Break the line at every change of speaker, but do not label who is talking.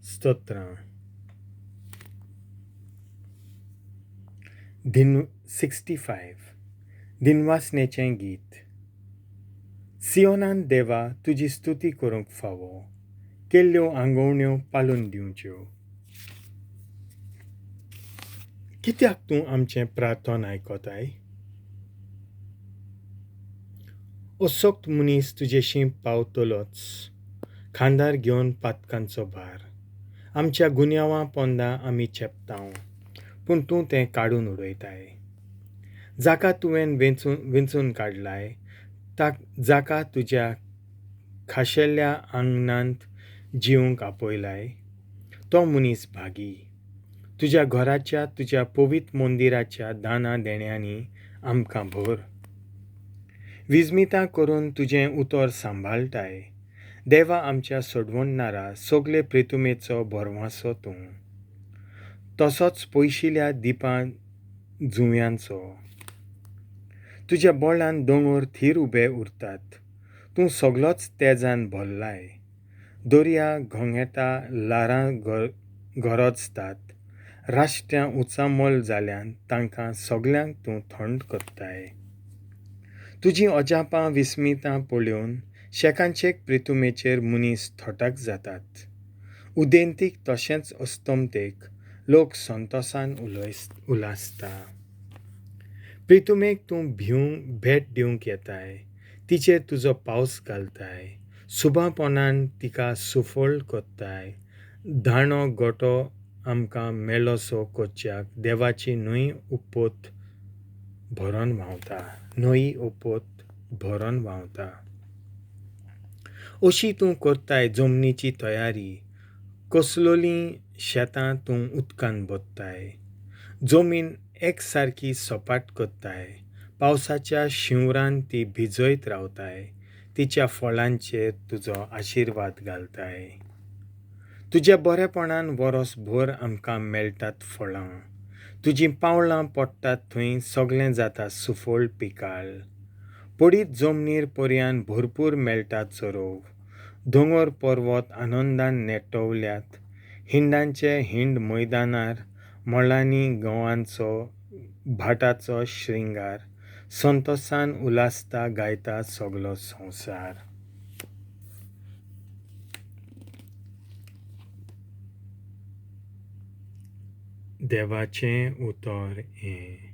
स्तोत्रां. दिन 65. दिनवासनेचें गीत. सियोनान देवा तुजी स्तुती करूंक फावो, केल्ल्यो आंगवण्यो पालून दिवच्यो. कित्याक तूं आमचें प्रार्थन आयकताय? असक्त मनीस तुजेशीं पावतलोच, खांदार घेवन पातकांचो भार. आमच्या गुन्यांवां पोंदा आमी चेपतांव, पूण तूं तें काडून उडयताय. जाका तुवें वेंचून काडलाय, जाका तुज्या खाशेल्या आंगणांत जिवंक आपयलाय, तो मनीस भागी. तुज्या घराच्या, तुज्या पवित्र मंदिराच्या दाना देण्यांनी आमकां भर. विजमितां करून तुजें उतर सांबाळटाय. देवा आमच्या सोडवणणारा, सगळे प्रितुमेचो भरवांसो तूं, तसोच पयशिल्या दिपां जुंव्यांचो. तुज्या बळान दोंगर थीर उबे उरतात, तूं सगलोच तेजान भरलाय. दर्या घोंगेता, ल्हारां गरजतात, राष्ट्रां उचामोल जाल्यान तांकां सगल्यांक तूं थंड करताय. तुजीं अजापां विस्मितां पळोवन शेकानशेक प्रितुमेचेर मनीस थटाक जातात. उदेंतीक तशेंच अस्तमतेक लोक संतोसान उलासता. प्रितुमेक तूं भेट दिवंक येताय, तिचेर तुजो पावस घालताय, सुबापणान तिका सुफळ करताय. दाणो गोटो आमकां मेळोसो करच्याक देवाची न्हंय उपोत भरून व्हांवता, न्हंय उपोत भरून व्हांवता. अशी तूं करताय जमनीची तयारी, कसलोलीं शेतां तूं उदकान भरताय. जमीन एकसारकी सपाट करताय, पावसाच्या शिंवरान ती भिजयत रावताय, तिच्या फळांचेर तुजो आशिर्वाद घालताय. तुज्या बरेपणान वरसभर आमकां मेळटात फळां, तुजीं पावलां पडटात थंय सगळें जाता सुफळ पिकाळ. पडीत जमनीर पर्यान भरपूर मेळटा चरोव, दोंगर पर्वत आनंदान नेटवल्यात. हिंडांचे हिंड मैदानार, मळांनी गंवांचो भाटाचो श्रृंगार, संतोसान उलासता गायता सगलो संवसार. देवाचें उतर हें.